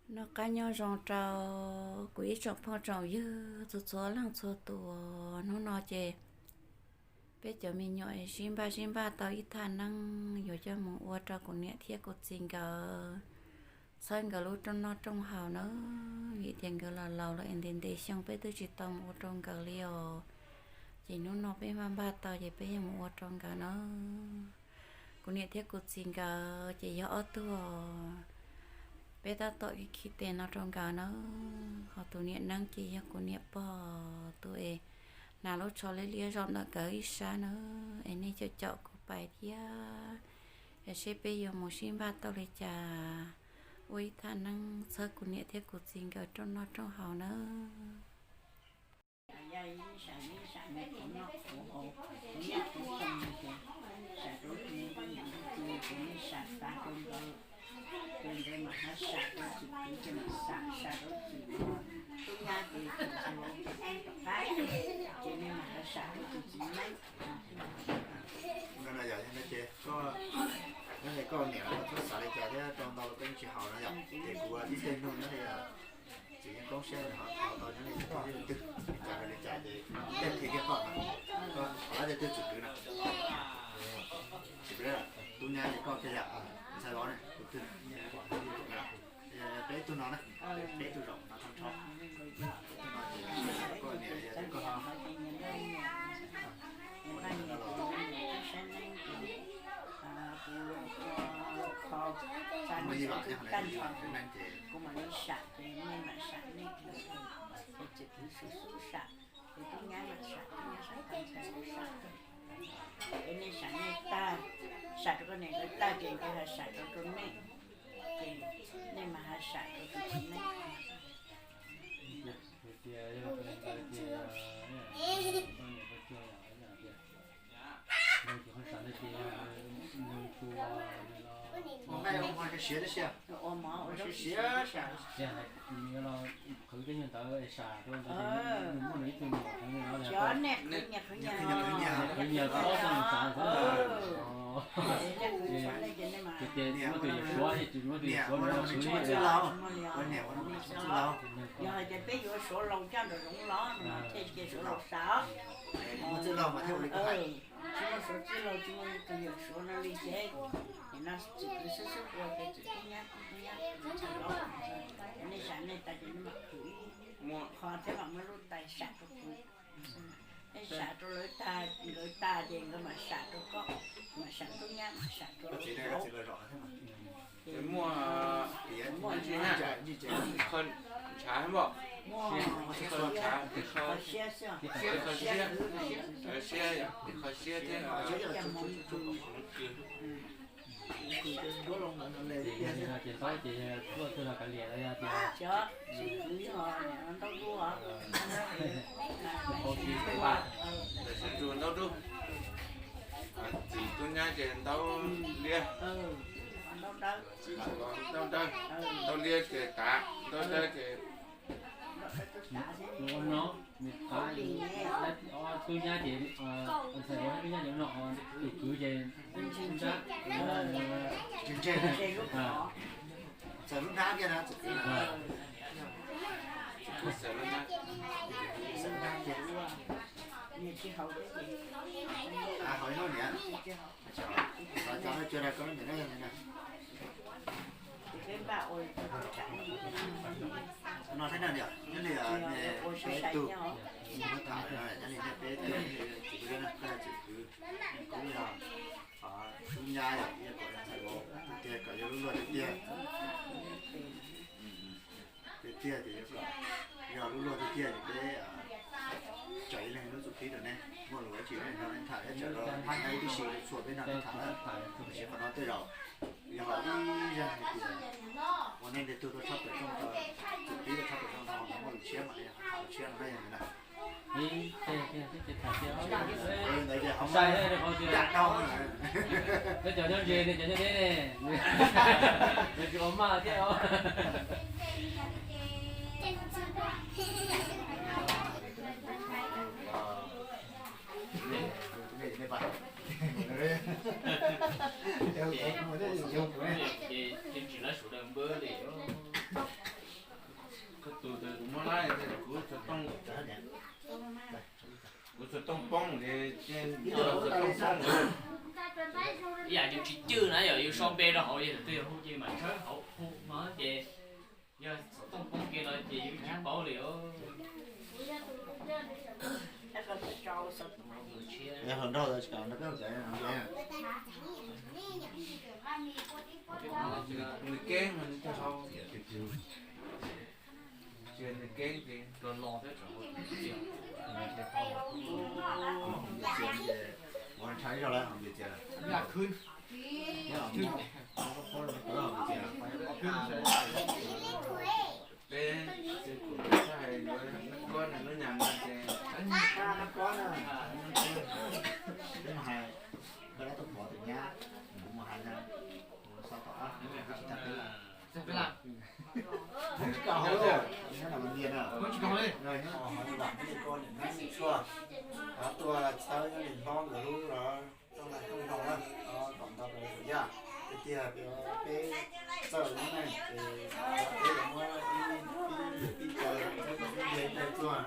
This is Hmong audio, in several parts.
Noj qab nyob zoo rau kuv ib tsoom phooj tsoom ywg txhua txhua leej txhua tus. Hnub no ces peb cov me nyuam sib npaj sib npaj tau ib thaj neeb yuav coj mus ua rau kuv niam thiab kuv txiv nkawd txhawb nkawd lub rooj noj rooj haus na. Vim tias nkawd los laus lawm es ntev ntev xyoo peb twb tsis tau mus ua rau nkawd li os. Ces hnub no peb npaj npaj tau ces peb yuav mus ua rau nkawd na. Kuv niam thiab kuv txiv nkawd ces yog ob tug peb tab tom khib tes no rau nkawd na. Ho tus niam neeb ces yog kuv niam pog tus es hnav lub tsho liab liab zoj ntawm nkawd ib sab na. Es nej caum caum kuv pais thiab, es seb peb yuav mus sib npaj tau li cas ua ib thaj neeb txhawb kuv niam thiab kuv txiv nkawd rooj noj rooj haus na. Yog no yog no ces koj, nyob li koj niam los koj txhob xav li cas thiab, rau ntau los koj yeej tsis haus no yom. Ces kuv tib teg nug nyob li txiv yeej koob siab ho thov tau nyob li twg li cas li cas ces tej thim kiag koj, koj thov tias twg txwm kwv na. Tub nyab ces koj kiag yom, ntxhais vauv ne, tus twg? Peb tug no na, peb tug zaum no thov thov. Koj niam yog koj ho Kuv mam li sam ces nej mam sam nej, ces txiv kwv xub xub sam, ces tub nyab mam sam, tub nyab sam tag ntxhais xub sam, ces nej sam nej tag, sam rau koj niam nkawd tag ces nkawd ho sam rau rau nej, ces nej mam ho sam rau tus txiv neej. Ua mov ua siav siav, siav siav. Qhwv tej nyuag ntawd sam rau ntawd, muaj nws ib tug nyuam qhwv no, qhwv nyias qhwv nyias, qhwv nyias pob txog nws sam xwb. Ces tias muaj tus yawm suav, muaj tus yawm suav no qhwv li. Yog hais tias peb yuav suav laus coj nram zoov los no thiaj cia suav laus sam. Tsis muaj suav txwj laug, tsis muaj tus yawm suav no li ces, no txiv kwv xub xub ua ces txiv tub nyab, tub nyab, nej sam nej tas ces nej mam khwv ib qho thiab mam muab lub tais sam rau kuv. Nej sam rau lawv tag, nkawd tag ces nkawd mam sam rau koj, mam sam tub nyab, mam sam rau lawv. Muaj, muaj qho ntshav, qho ntshav, qho siab, siab, qho siab thiab. Ces ntaub ces tuaj twg los kav liam los yog tias, ntawm sab ntsug ntaub dub, txiv tub nyab ces ntaub liab, ntaub dawb, ntaub liab ces tav, ntaub dawb ces ua no, tub nyab ces, ntxhais vauv tub nyab ces ua no, tus kwv ces ntseeg, ntseeg, ntseeg lub hnab kiag na. Haus ib lub niam, cov no cua rau koj lub niam na. No thiab na, nyob li peb tug, tham nyob li peb tug, txiv kwv, koj yog txiv kwv, koob yog tub nyab, yog kom ntxhais vauv tiag tiag, kom yog lub luag tiag tiag. Tiag tiag ces yuav kom yog lub luag tiag tiag ces peb tso ib leeg lub txuj kev rau nej, muaj lus dab tsi no nej tham, txawm rau hab ib tib si txhua peb no nej tham, tiam sis qhov no tej zaum yog ib zaj hais tias ua neej tej tug tau tshaj plaws rooj, txuj kev tau tshaj plaws rooj no mas muaj lus tshiab mas yog tham lus tshiab no na, yog li na. Ntawd ces hauv sai qhov tias, peb cov nyob ze ne, cov nyob deb ne, nws tsis ua maj thiab os. Ces tsis lawv sawv daws npawg li os. Tooj poob ces, ib yam yus tsis cwj na, yog yus sau npe rau hauv, yog twg yog hu ces mam tshawb hauv hu no ces yog xov tooj poob kiag no ces yus tsis paub li. Nws keeb mas nws tsis hau, tsis nws keeb ces los los thiab tseem hau. Ua ntshai zog lawm, hau npias txias lawm. Peb, peb hais lub nyam no ces, peb mus hais, koj dab tuaj pov tus nyab, kuv mus hais na, kuv xav tom, tsis tag peb lawm. Tsis tau hauv, nyob no mas ntiag na. Tsis tau hauv, nyob no mas ntiag, koj niam nab niam tshuaj, tuaj txhawb nyob li hlob nkawd lub los rooj lag rooj no na, kom nto plaws saum yaj. Tiag tiag peb txawj lub neej ces peb yuav muab ib tib caws txhawb koj xub ntiag ib pliag txuag,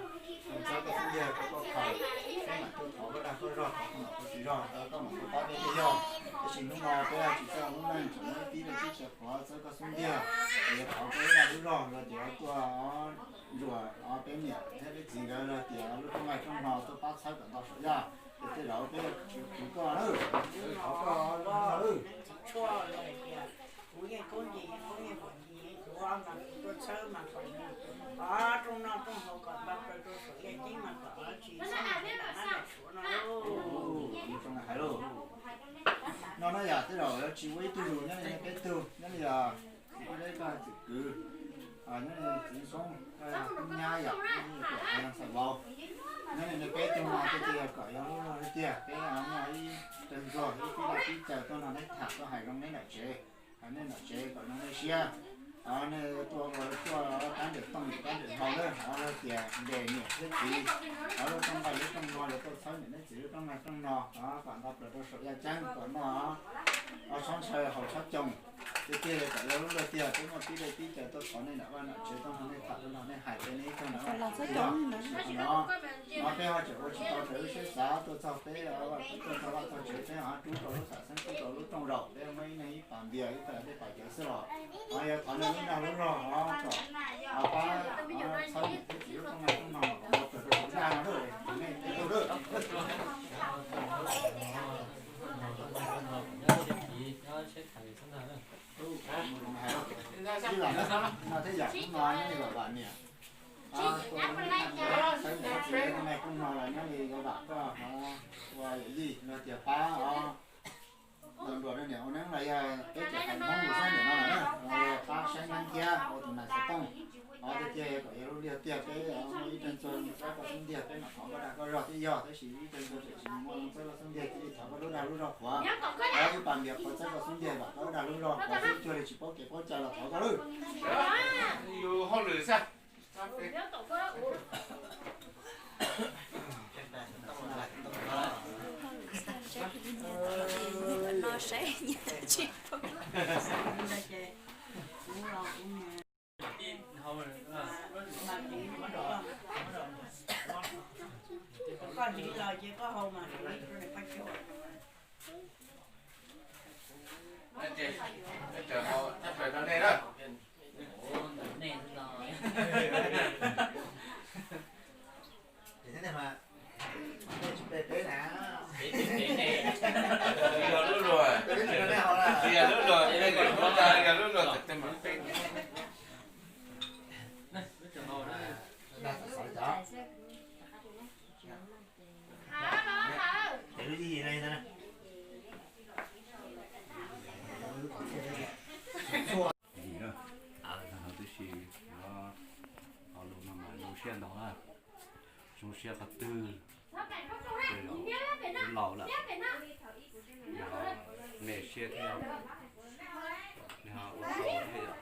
txhawb koj xub ntiag rau koj khaws, peb mam tuaj thov koj dag koj zog, thov koj nom koj tswv zog, koj mam tuaj pab peb thiaj yog. Tab sis hnub no peb tsis txawj lub neej, tseem muab ib tib tib caws qhuav txhawb koj xub ntiag, es yuav thov koj lub dag lub zog los tias tuaj ntsuas peb niam thiab peb txiv nkawd los tias lub rooj lag rooj no tuaj pab txhawb kom nto saum yaj. Ces tej zaum peb yuav khwv koj na, thov koj zog na. Kuv yeej koob nce, koob yeej huam nce, kuv mas kuv tuaj txhawb mas kom nto rooj noj rooj haus kom nto plaws rau saum yaj ceeb mas kom tsis txhob mus nram nab nram suav no lauj. Hais lauj. No na yom, tej zaum yuav tsis ua ib tug zus nyob li nej peb tug, nyob li yog txiv Paj Deb koj txwm kwv, nyob li txiv Xoob koj tub nyab yom, nyob li kuam Xais Vauv, nyob li nej peb tug no tej ces yog kom yog lub zog tiag tiag peb muaj ib tug ntsuag ib tib laj tib caws tuaj nrog neb tham tuaj hais zoo neb nram tsev, hais nej nram tsev kom zoo nej siab. Nej tuaj ua tuaj tab nres tooj nres tooj nres hlau na, hais tias nres niam thiab txiv, hais lub rooj nqaij lub rooj no yuav tuaj txhawb niam thiab txiv lub rooj nqaij rooj no, kom nto plaws rau saum yaj ceeb kom noj tshab ntshaw haus tshab coos. Tiag tiag kom yog lub zog tiag peb muaj tib laj tib caws tuaj thov nej nram vaj nram tsev tuaj nrog nej tham tuaj nrog nej hais tias nej ib tug nram vaj nram tsev yog, no peb ho tseem ua tsis tau raws lub siab xav tuaj txog peb, tuaj txog vaj txog tsev peb ho rub rau lub sam xeeb rub rau lub rooj zaum peb muaj ib neeg ib pas npias ib tawm tej pas cawv xwb los, ho yog thov nej lub dag lub zog kom pab txhawb niam thiab txiv lub rooj nqaij rooj no kom nto plaws rau saum yaj no lawm, nej peb tug lawm. Ib yam no thiab yam no nyob li vam vam niam, txhawb niam txiv lub rooj nqaij rooj no los nyob li vam vam koj ua yawm yij los tias pab os, nrog nruas rau niam ua neeb los yog peb cov haiv Hmoob lus xab niam no lawm, pab saib neeb thiab ua tus nais xov tooj. Qhov tiag tiag kom yog lub zog tiag peb muaj ib tug ntsuag txhawb koj xub ntiag peb mam thov koj dag koj zog thiaj yog, tab sis ib tug ntsuag tseem tsis muaj txhawb koj xub ntiag cia li thov koj lub dag lub zog qhuav, ib pas npias qhuav txhawb koj xub ntiag kom koj lub dag lub zog qhuav xwb, cuag li tsis paub kev paub cai los thov koj lawm. Yus hauj lwm xwb. Koj hliv los ces koj hau mas hliv rau niam poj cuag. Ces, ces hau tshaj plaws rau nej na. Yog lub luag, yog lub luag, yog lub luag, yog lub luag. Lim na, tib si, ho lus no mas zoo siab ntau na, zoo siab qhov twg, twb laus lawm, nej siab thiab, nej ho ua tau thiab yom,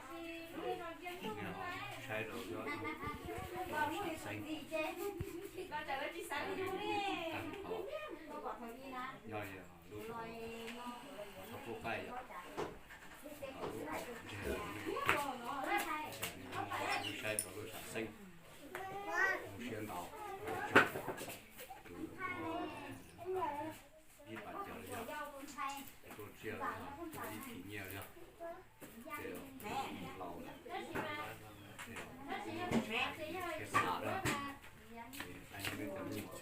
nej ho saib rau lub, lub sam xeeb, tag nrho, nyob li lub, qhov qub qaij yom, lub qaum ntseg, lub saib rau lub sam xeeb, zoo siab ntau, tus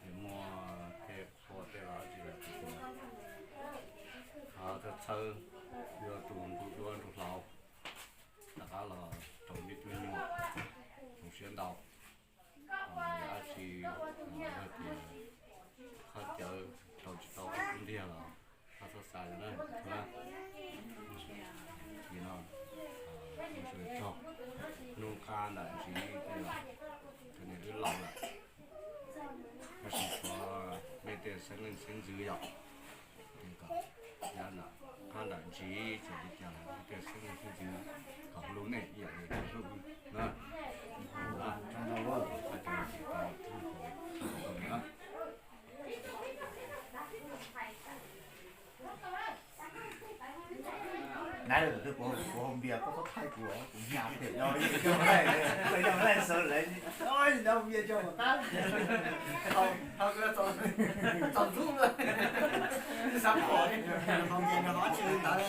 Ces muaj tej qhua tej los tsis los tsis tau, thawj txhawb yuav tus nruj duab nruj hlauv rov qab los rau nruj nyuam, zoo siab ntau. Yog dab tsi yog tias khaub cawv rau tsis tau kub ntiag los koj txhob xav li na. Hnub no hnub qab ntam ntsis, tus niam wb laus lawm, tab sis tshuav nej tej xeeb leej xeeb ntxwv yom, kom qab ntam ntsis ces li cas los nej tej xeeb leej xeeb ntxwv kom hlub nej ib yam li nej hlub wb na. Naiv lawm twb kuv haus npias koj txhob thaij kuv, kuv nyas pem no, kuv yog laij sawv lawv, nov npias coj mus tab, thaum thaum txaus ntxub, xav pom, haus npias nrog qhov tsis li ntawd.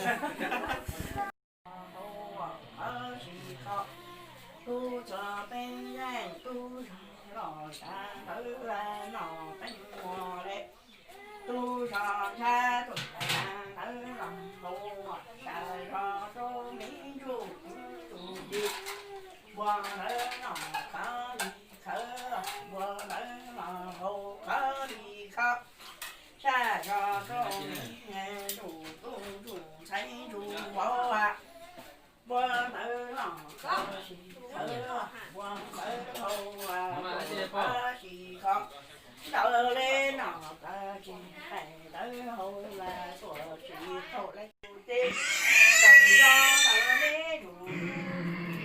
Tub txog teeb yeej tub zog los sab ntawd, no teeb muag le, tub zog ntshav tub sab ntawd los haus, sab zog rau me ntsuj tus ci, npua ntawd los khav li khawv, npua ntawd los haus khav li khav, sab zog rau me ntsuj tus ntsuj ntxhais ntsuj vauv, npua ntawd los khav li khawv, npua ntawd haus khav li khov, ntawd le no khav li khais ntawd haus tuaj tsis thaum le tus teb, ntawm zog ntawm le tus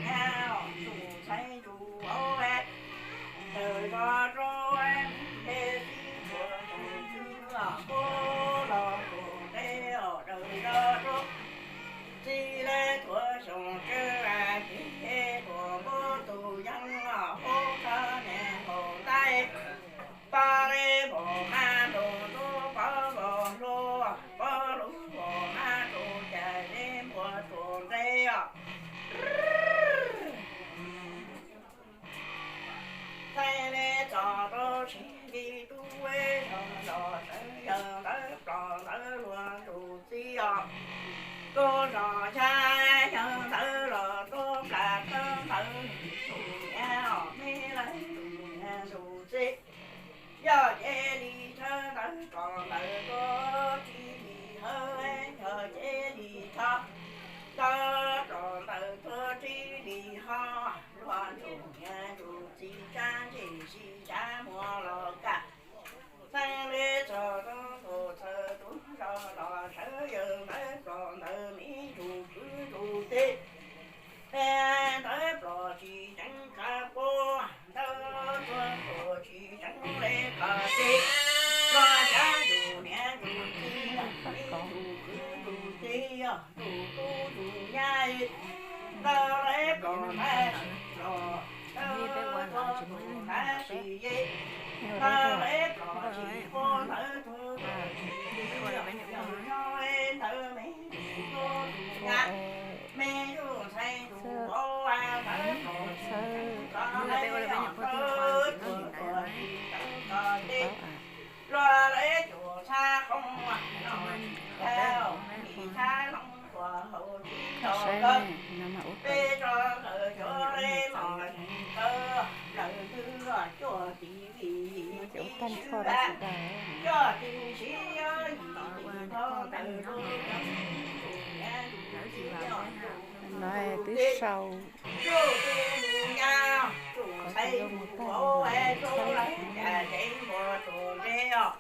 nyab tus ntxhais tus vauv, ntawm zog rau me ntej tib txhua tus twb los puag los tus teb os, ntawm zog rau txij le tuav xyoo tsawg ces tuaj npuab tus yeeb los hub txog niam nkaus laij, pab le pom mab ntuj ntuj pab los hlub, pab lub pom mab tus cas le npua tus teb os. Txheej le txog rau sib nti tub, zog los sawv yawg ntawd plos ntawd luag tus txiv os. Tub zog xyab yawg ntawd los tub plas thawb ntawd tus niam os, me lawv tus niam tus txiv. Yog ces li thawb ntawd plos ntawd tuag tsis li hawb, yog ces li thawb ntawd plos ntawd tuag tsis li hawb, luag tus niam tus txiv tsa ntsej si tsa muag los kam. Txheej le txog rau tus txawj tub zog los sawv yawg ntawd plos ntawd me tus kwv tus tij. Ntawd plos tsis tseev qab puag, ntawd tuag plos tsis tseev le qab tij. Los cab tus niam tus txiv, me tus kwv tus tij, tus tub tus nyab, ntawd le plos ntab sis los, ntawd tuag plos ntab sis ye. Ntawd le plos tsis puag, ntawd tuag plos tsis tij, yog nyob le ntawd me tus tub tus nyab, me tus ntxhais tus vauv, ntawd plos tsis tseev qab le, ntawd tuag plos tsis tseev qab tij. Luag le cuam txhab qhoob no tsis tau, mi txhab looj tuaj haus tsis tau kawg. Peb tso ntawm cov le mos zeeg kawg, lawv twb cuaj tis vim yim tis swb, cuaj tis siv yim tis nrho ntawm lub no twb sau. Tus nyab tus ntxhais tus vauv, tub lawv cas tsev npua tus ntse os.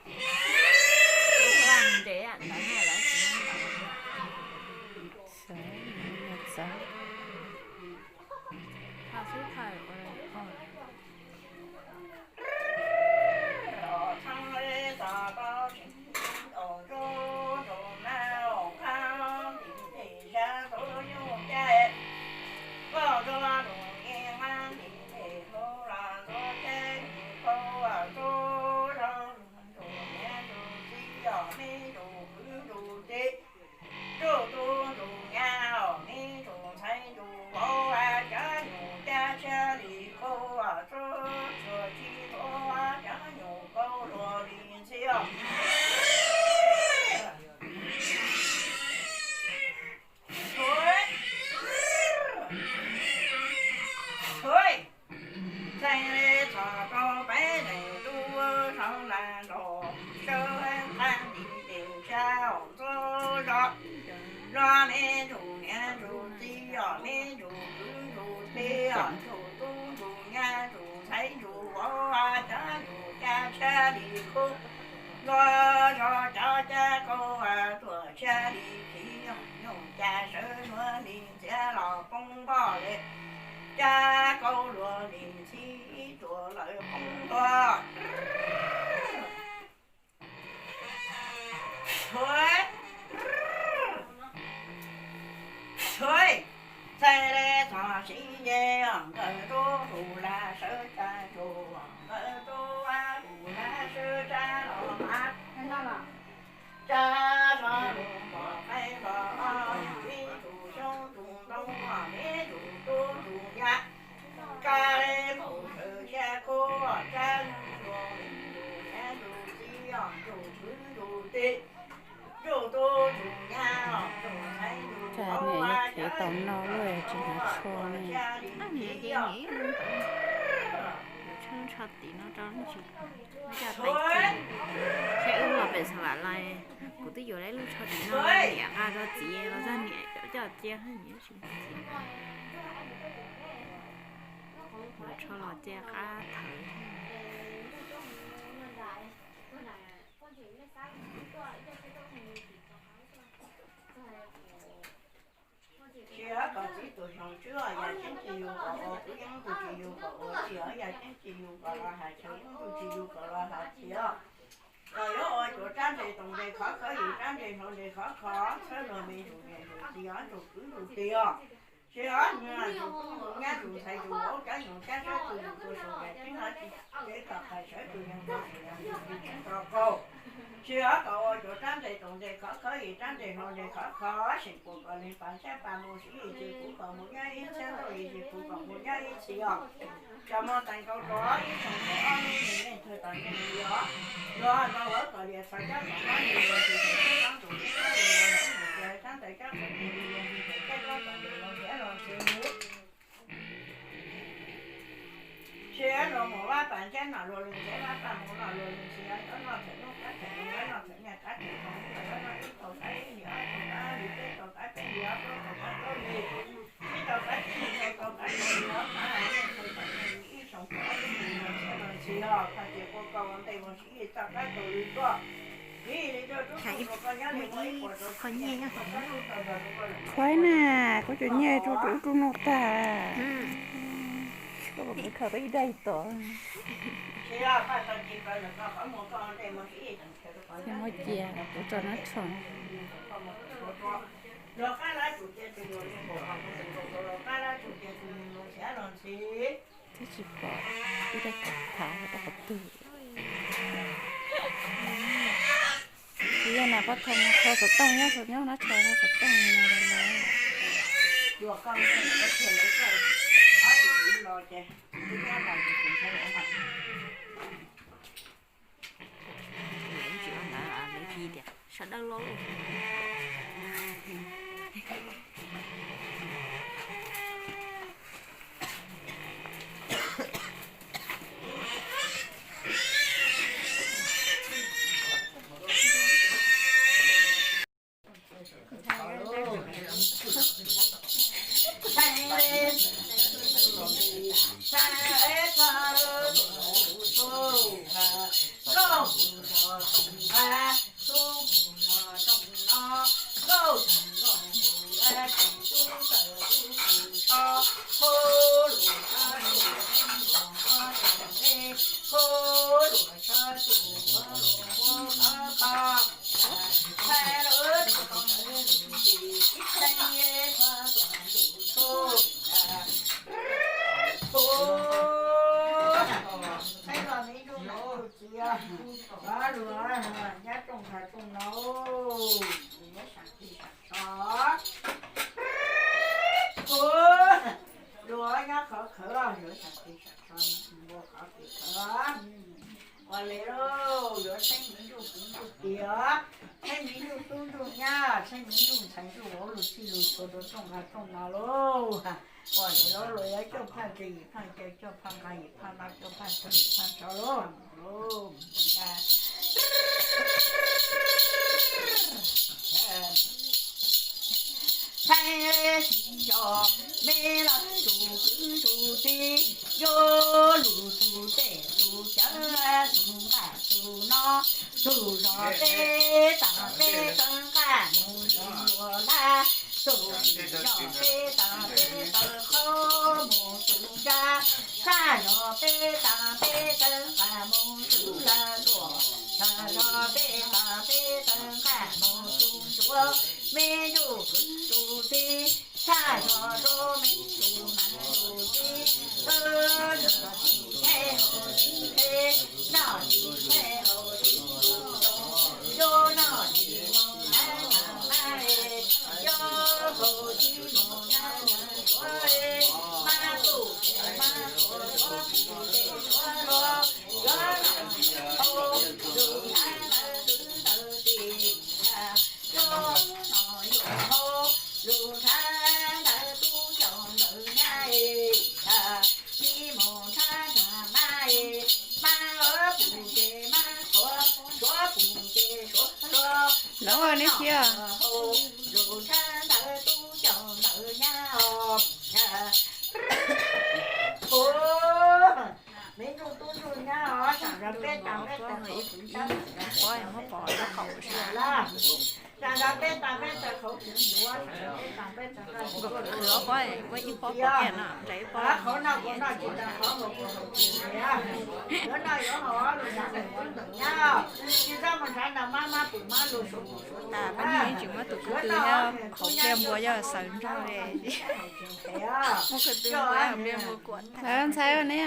Cab tshab li khub, nua zog cov cab qaub tuaj tshab li khiv, nyuj cas sawv nuav li ntxiav los poob npoj le, cab qaub luag li ntxhib tuaj lawm poob ntua. Txhais le txog siv nce, nkawd tub tus lag sawv tsa tsuj, nkawd tub tus lag sawv tsa los mas, tsa zog lug pom qaib npog, ib tug xyoob tug ntoo, ib tug tub tug nyab, tsa le npau sawv xyab kub, tsa nug luag ntug niam ntug txiv, ntug kwv ntug tij, ntug tub ntug nyab, ntug ntxhais ntug tub, tsa niam yog khiav tau no lawm tsis hnav tsho ne. Tsho tim no rau tsis, saib wb los pem xav vam lais, kuv twb yuav lub tsho tim no, niam nqa rau txiv los txog niam coj cia, yuav tsho los cia qab thawv. Tsis yog kom txiv tus xyoos tswb, yam tseeb tsis yug kom ua, kwv yeeb tus tsis yug kom ua, tsis yog yam tseeb tsis yug kom los hais, chaw yeeb tus tsis yug kom los hais, tsis yog kom yuav ua cuav rab ntseg toom ntseg khov khov, yim rab ntseg hlau ntseg khov kho, txhawb luag me ntug niam ntug txiv, ntug kwv ntug tij os. Tsis yog ntug tub ntug nyab ntug ntxhais ntug vauv cov nyuag cab sawv txug yus tus saum yam tseeb hov tsis cev tom qais sawv txug yus tus saum yam ntug tsis tseeb to qaug. Tsis yog kom ua cuav rab ntseg toom ntseg khov khov, yim rab ntseg hlau ntseg khov kho, seem puas kom leeg pas ntsab pas mus siv yim txhis, kuv kom mus nyob ib txhiab ntuj, yim txhis kuv kom mus nyob ib txhis os. Cov muag teev rau rau ib xyoos ntawm ob lub nws neej thawj tom neej txiv os. Luag nrog lawv kom lias txhos cab kom mob nws luag ntxhi thaum tib tsob ntxuam tib tsob li luag ntxhi ntxhiav tsob ntawd cab kom nws li luag ntxhi thaum cab cab kom nws luag ntxhiav los ntxhi. Tsis luag mus vaj pas ntsab no luag li ntxhiav, vaj pas mus no luag li ntxhiav, cov noj thaum nub qab thaum nub, noj thaum nyaj qab thaum nyoog, noj ib tau qab ib hlis ob tau qab hlis peb tau qab peb hlis ob plaub tau qab plaub hlis, ib tau qab tsib hlis rau tau qab rau hlis ob qab hais, ib xyoo kom ob lub nws luag ntxhiav los ntxhi os, kho cia kua kaus ua ntej mus siv txoj qab kaus lwm tuaj. Khuaib na, kuv cov nyiaj rub rub rub nuj tag. Koj kom kuv khaws tau ib daim tom. Muab cia kuv tso nab tsho. Twb tsis pom ib daim thav rau qhov twg. Tsis yog nas pab thoo, thoo xov tooj nyob, nyob nab tsho thoo xov tooj no lawm. Sawv daws los. Saib los me ntsuj niam ntsuj txiv, luag nyab rooj nqag rooj no, luag nyob sam tig sam tso, luag nyob qhov khawv, luag sam tig sam tso, npua qhov tig khawv. Ua li lauj, yuav saib me ntsuj kwv ntsuj tij os, saib me ntsuj tub ntsuj nyab, saib me ntsuj ntxhais ntsuj vauv lug sij lug tshua rau rooj nqag rooj no lauj. Ua li lauj, luag yuav cuaj phaaj tsw yim phaaj caw, cuaj phaaj nqag yim phaaj no, cuaj phaaj txug yim phaaj tso lauj. Saib xyov me lawv tus kwv tus tij, yuav lug tus dej tus cawv tus Tus zos peb tas peb taw nqaj mus ntsuag laj, tus zos peb tas peb taw qhov mus tus ntsab, sab zos peb tas peb taw nqaj mus tus laj luam, sab zos peb tas peb taw nqaj mus tus ntsuag, me ntsuj kwv tus txiv, sab zos rau me ntsuj mas tus txiv, noj tsis tseg hauv tsis tseg, noj tsis tseg hauv tsis tseg, yuav noj tsis mus nab nab, yuav haus tsis mus nab nab, yuav mas tus mas tus yuav tus tes yuav los, yuav noj tsis haus lus nab nab lus ntawd tsis, yuav noj yuav haus lus nab nab tub caug ntawd nyab, tsis mus nab nab mas, mas pum ces mas qhuav, suav pum ces suav los, lawv ua neb thiab. Lus nab nab tub caug ntawd nyab os. Me ntsuj tub ntsuj nyab os, sab zos peb tas peb taw qhov mus ntsuag, sab zos peb tas peb taw qhov mus ntsuag, sab zos peb tas peb taw qhov mus ntsuag, qhov noj qhov noj tsis tas qhov mus ntsuag, yuav noj yuav haus lus nab nab tub ntawd nyab, tsis txhob mus nrhav nrog mab mab pum mab lus suav pum suav tes, tsis muab tus kwv tw thiab qhov pliaj npua yog xaws nrog li, muab kwv tw npua pliaj npua kuam tag. Ntxhais ne.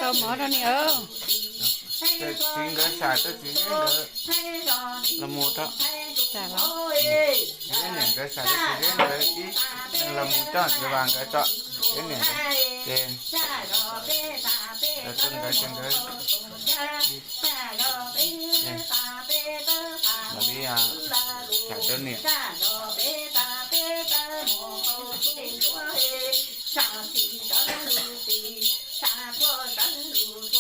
Tau mov rau ni. Txiv nkawd sam tau txiv nkawd los mus rau, txiv niam nkawd sam tau txiv nkawd ib neeg los mus coj txiv vas nkawd tso, txiv niam nkawd ces nkawd ces nkawd mam li sam rau niam.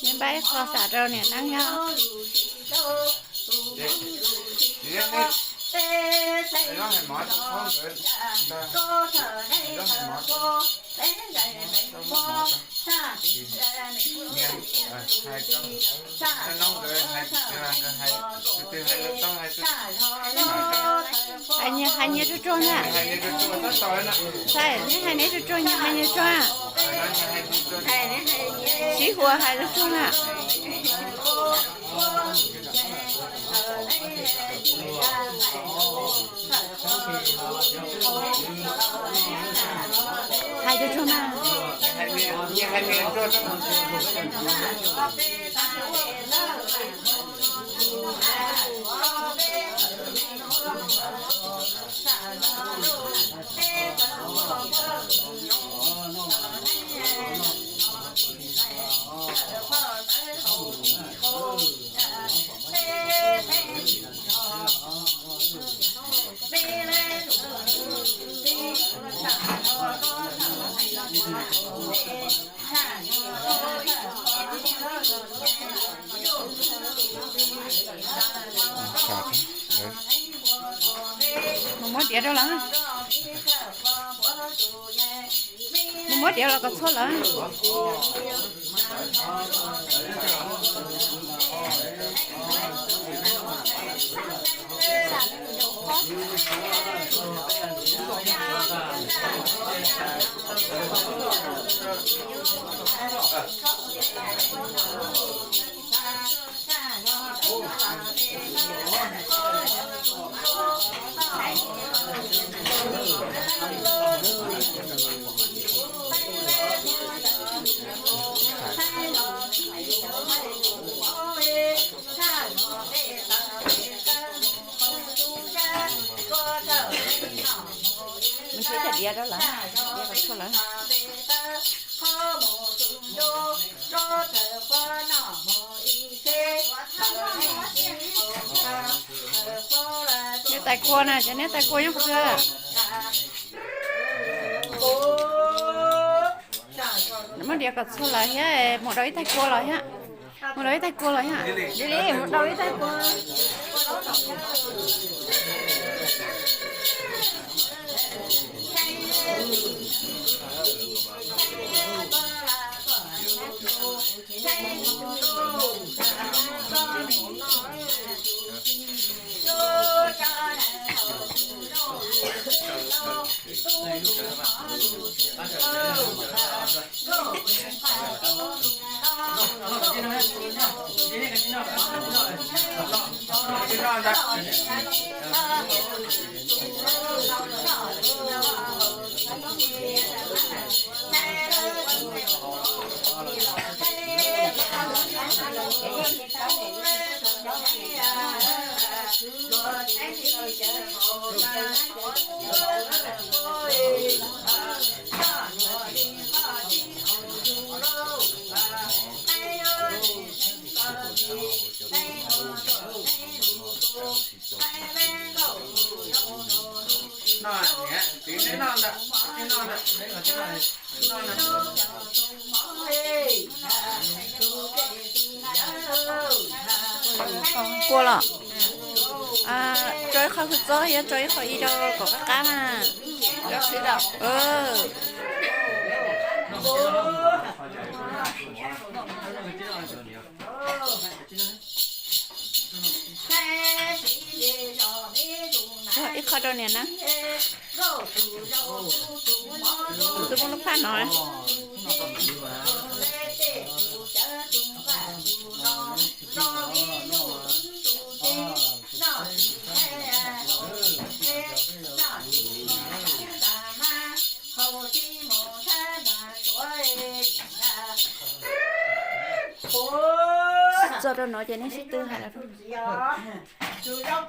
Neb npaj ib qho sam rau niam neeb nyob. Hais nyias hais nyias tsuag tsuag na. Ntxhais, neb hais neb tsuag tsuag, nyias hais nyias tsuag. Sib huas hais tsuag tsuag na. Hais tsuag tsuag na. Mus muab diav rau lawm. Mus muab diav los kom txhua lawm. Diav rau lawm, diav kom tshuaj lawm. Niam tais kua na, cov niam tais kua nyob qhov twg? Muab diav kom tshuaj lawm thiab, mus rau ib tais kua los thiab. Mus rau ib tais kua los thiab. Li li, mus rau ib tais kua. Kua los? Tso ib qho hwj txob thiab tso ib qho ib rau kom qab qab mas. Ib qho rau niam na. Tus muaj lub phaj no. Tso rau no ces nej sib tw hais los rau. Txog rau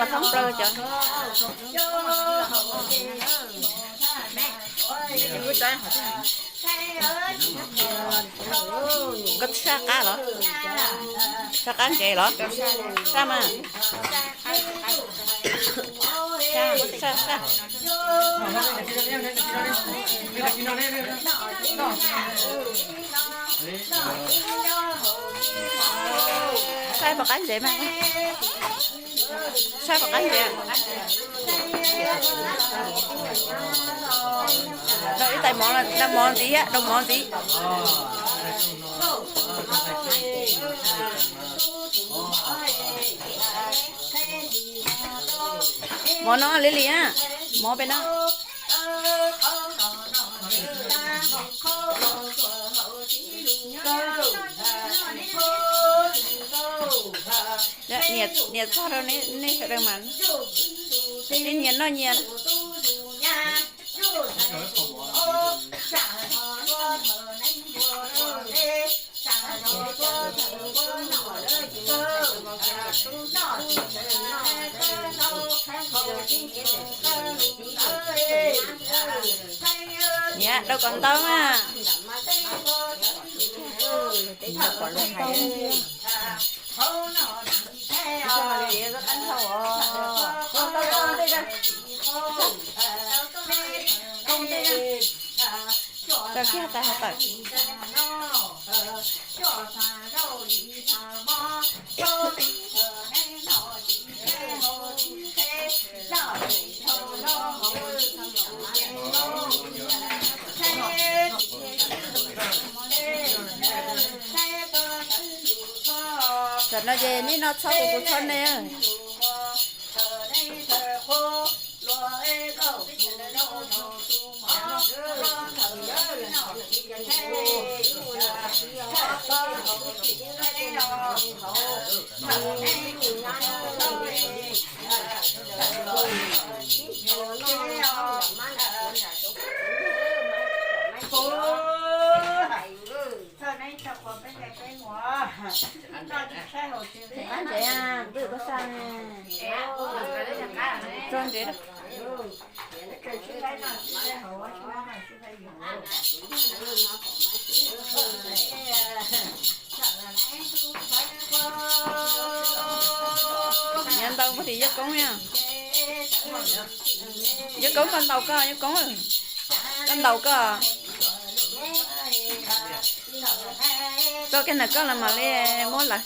kom thoob plaws cov. Koj saj qab los? Saj qab ntsev los? Saj mas. Saj, saj, saj. Saib puas qab ntsev mas. Saib puas qab ntsev. Rau ib tais mov, rau mov ntxiv, rau mov ntxiv. Mov no li li, mov pem no. Nias txog rau nej sawv daws mas, nej nyias noj nyias. Niam, rau kom ntau mas. Tawm kiag tais hav tawm. Tam no ces nej noj txhob kuv, kuv txhob nej. Tso ntsev. Nyav ntau puag tim yawg koob na. Yawg koob koj ntaus koj, yawg koob, koj ntaus koj. Txoj kev ntawm koj los mam li muab lawm.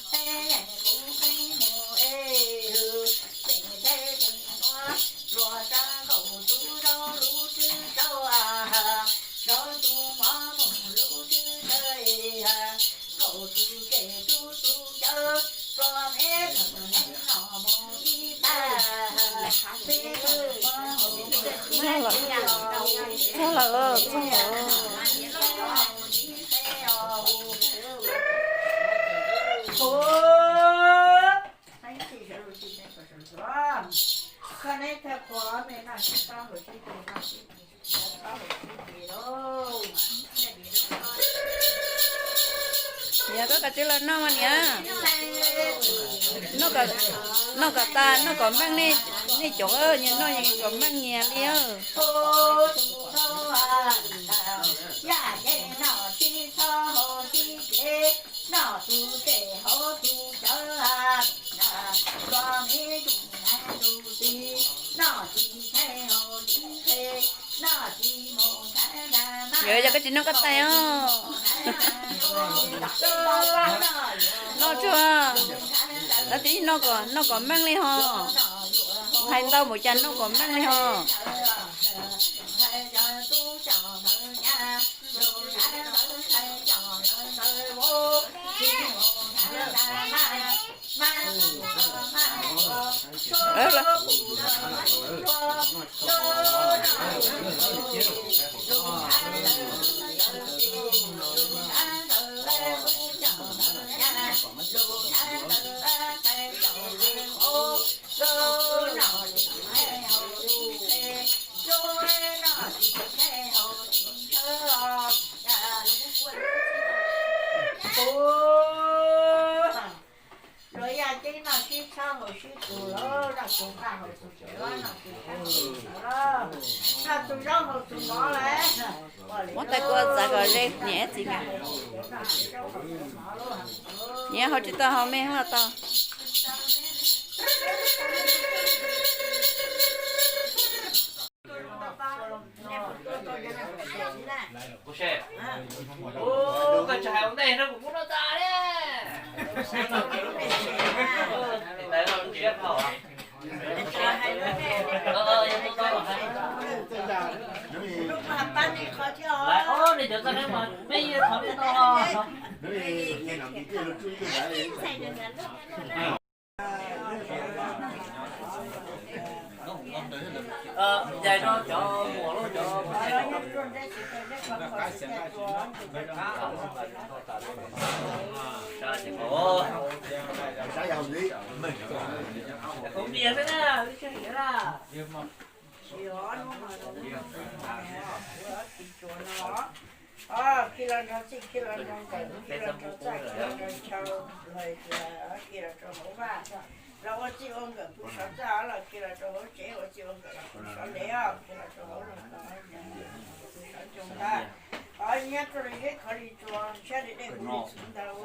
Txog lawm, txog lawm. Niam, koj kav tsij los noj mas niam. Noj kom tas, noj kom meej, nej cov nyias noj kom meej nyias li. Yog, yog koj tsis noj koj tais os. Noj tsuag. Lawv tias noj kom, noj kom meej li ho. Hais ntau npaum cas noj kom meej li ho. Luag yaj ceeb noj sib txhob haus sib tus los noj tus nqaj haus tus tsev los noj tus tshab haus tus tawv los noj tus zaub haus tus mov lawm. Muab tais kua txav kom ze niam txiv nkawd. Niam haus tsis tau, haus me hoob los tau. Koj tsis hais ua ntej no kuv muab noj tas li. Tais no siab dhau. Lawv ob leeg cov txoj kev mas mej yeej thov mej no. Ncaim rau cov muam lub cov. Kuv niam xwb na, wb tsis hais na. Khi los nrog txij, khi los nrog nkawm, khi los nrog txaj, khi los nrog chaw, los khi los rau hauv vaj, los ua txij ua nkawm pw saum txaj, los khi los rau hauv tsev, ua txij ua nkawm los pw saum ntev, khi los rau hauv los tod, pw saum ncoo ntag. Nyob rau li zeb khov li tsuas, sab li dej kuv li txhuv ntawd.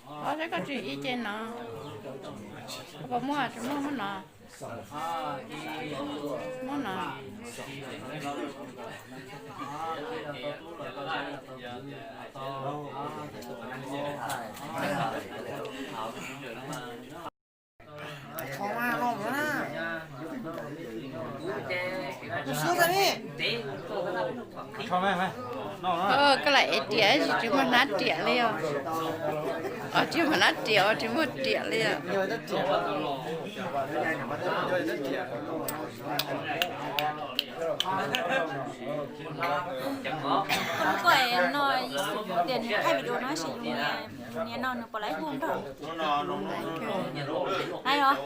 Ob sab koj tsis ib ce no. Koj puas muaj, tsis muaj muab no. Muab no. Kho mas, kho mas. Koj lam ev riam tsis muaj hnab riam li os. Tsis muaj hnab riam, tsis muaj riam li os. Koj no tias nws thaij video no ces yus niam no nws pom lawv hu nrog. Ai os.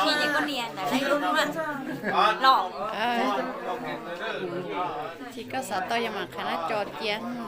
Koj niam ntawd lawv hu los. Ces koj xav tau yog mam qhia nab co cia no.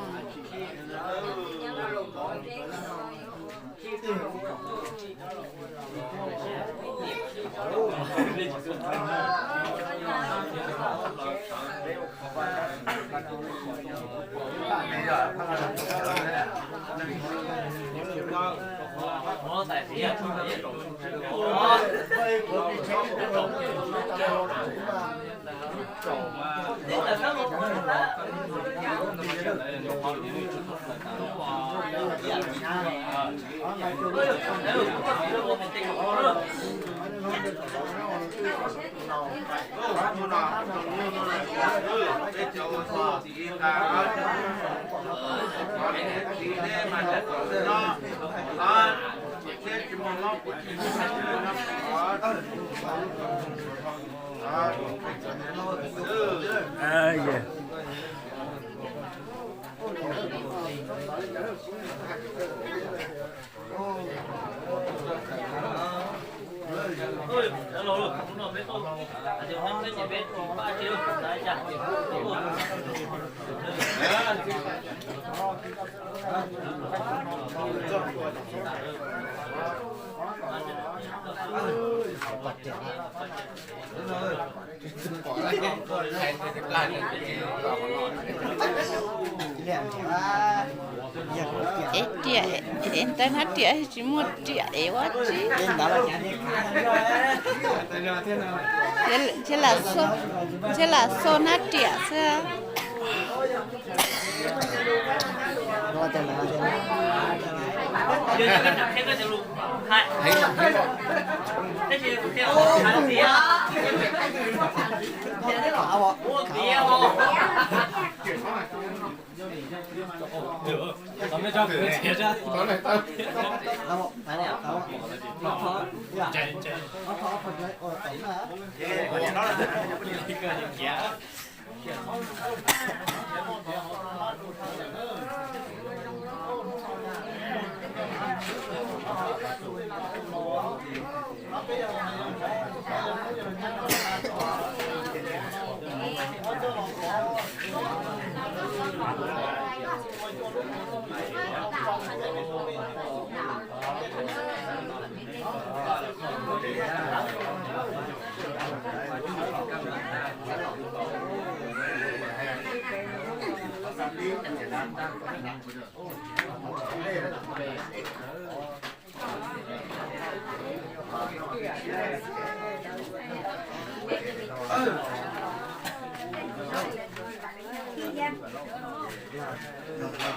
Ev riam, ev ntawv hnab riam tsis muaj riam ev ua tsi. Ntshe lam xo hnab riam xwb.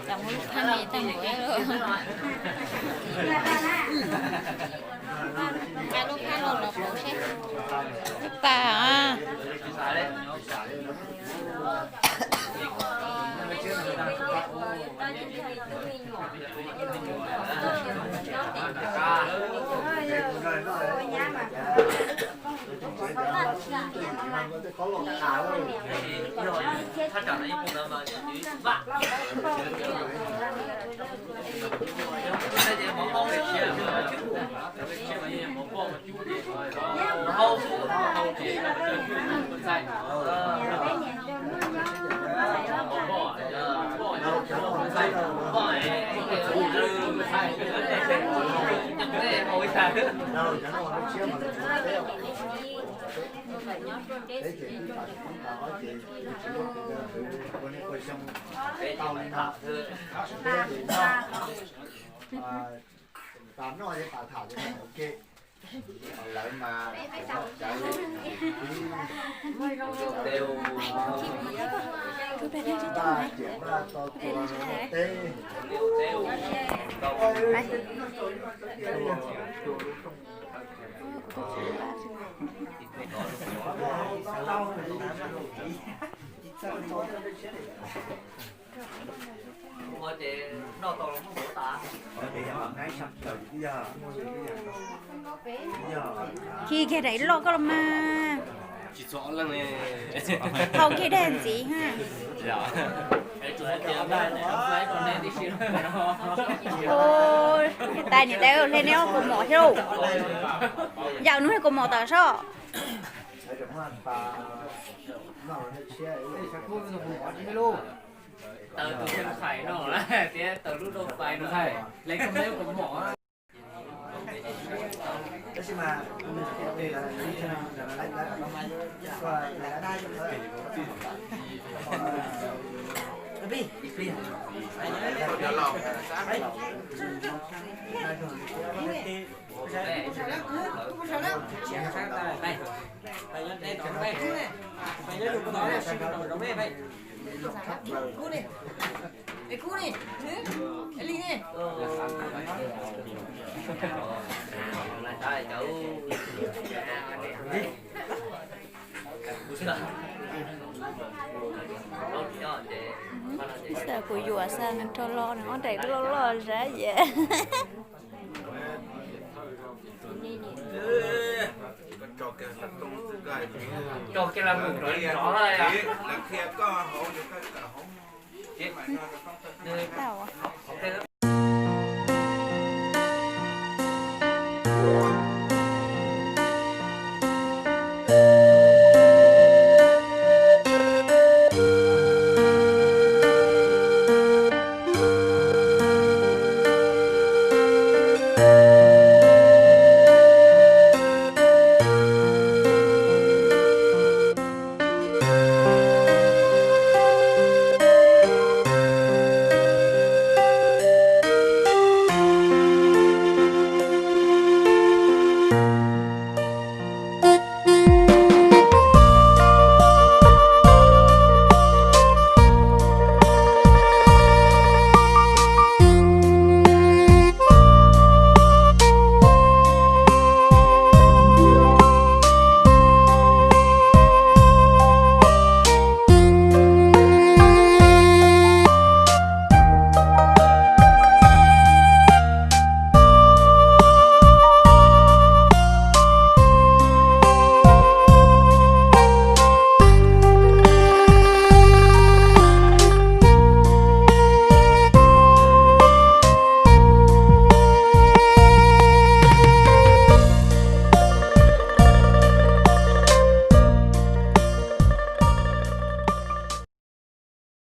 Tam mus lub phab me tag mus lawm. Nqa lub phab no los pauv seb. Lub tas. Khi kiag daim loj koj los mas. Thau kiag dej ntxiv ha. Tais niam tais hle neb ob kaus mom thiab lauj. Yam nws kaus mom tawm soj. Taws tus xeem Khais no thiab taws lub rau fais no, leej koj meb kaus mom. Xav kuv yuam xav nws rho los nws ob daim loj loj zab yam. Tau.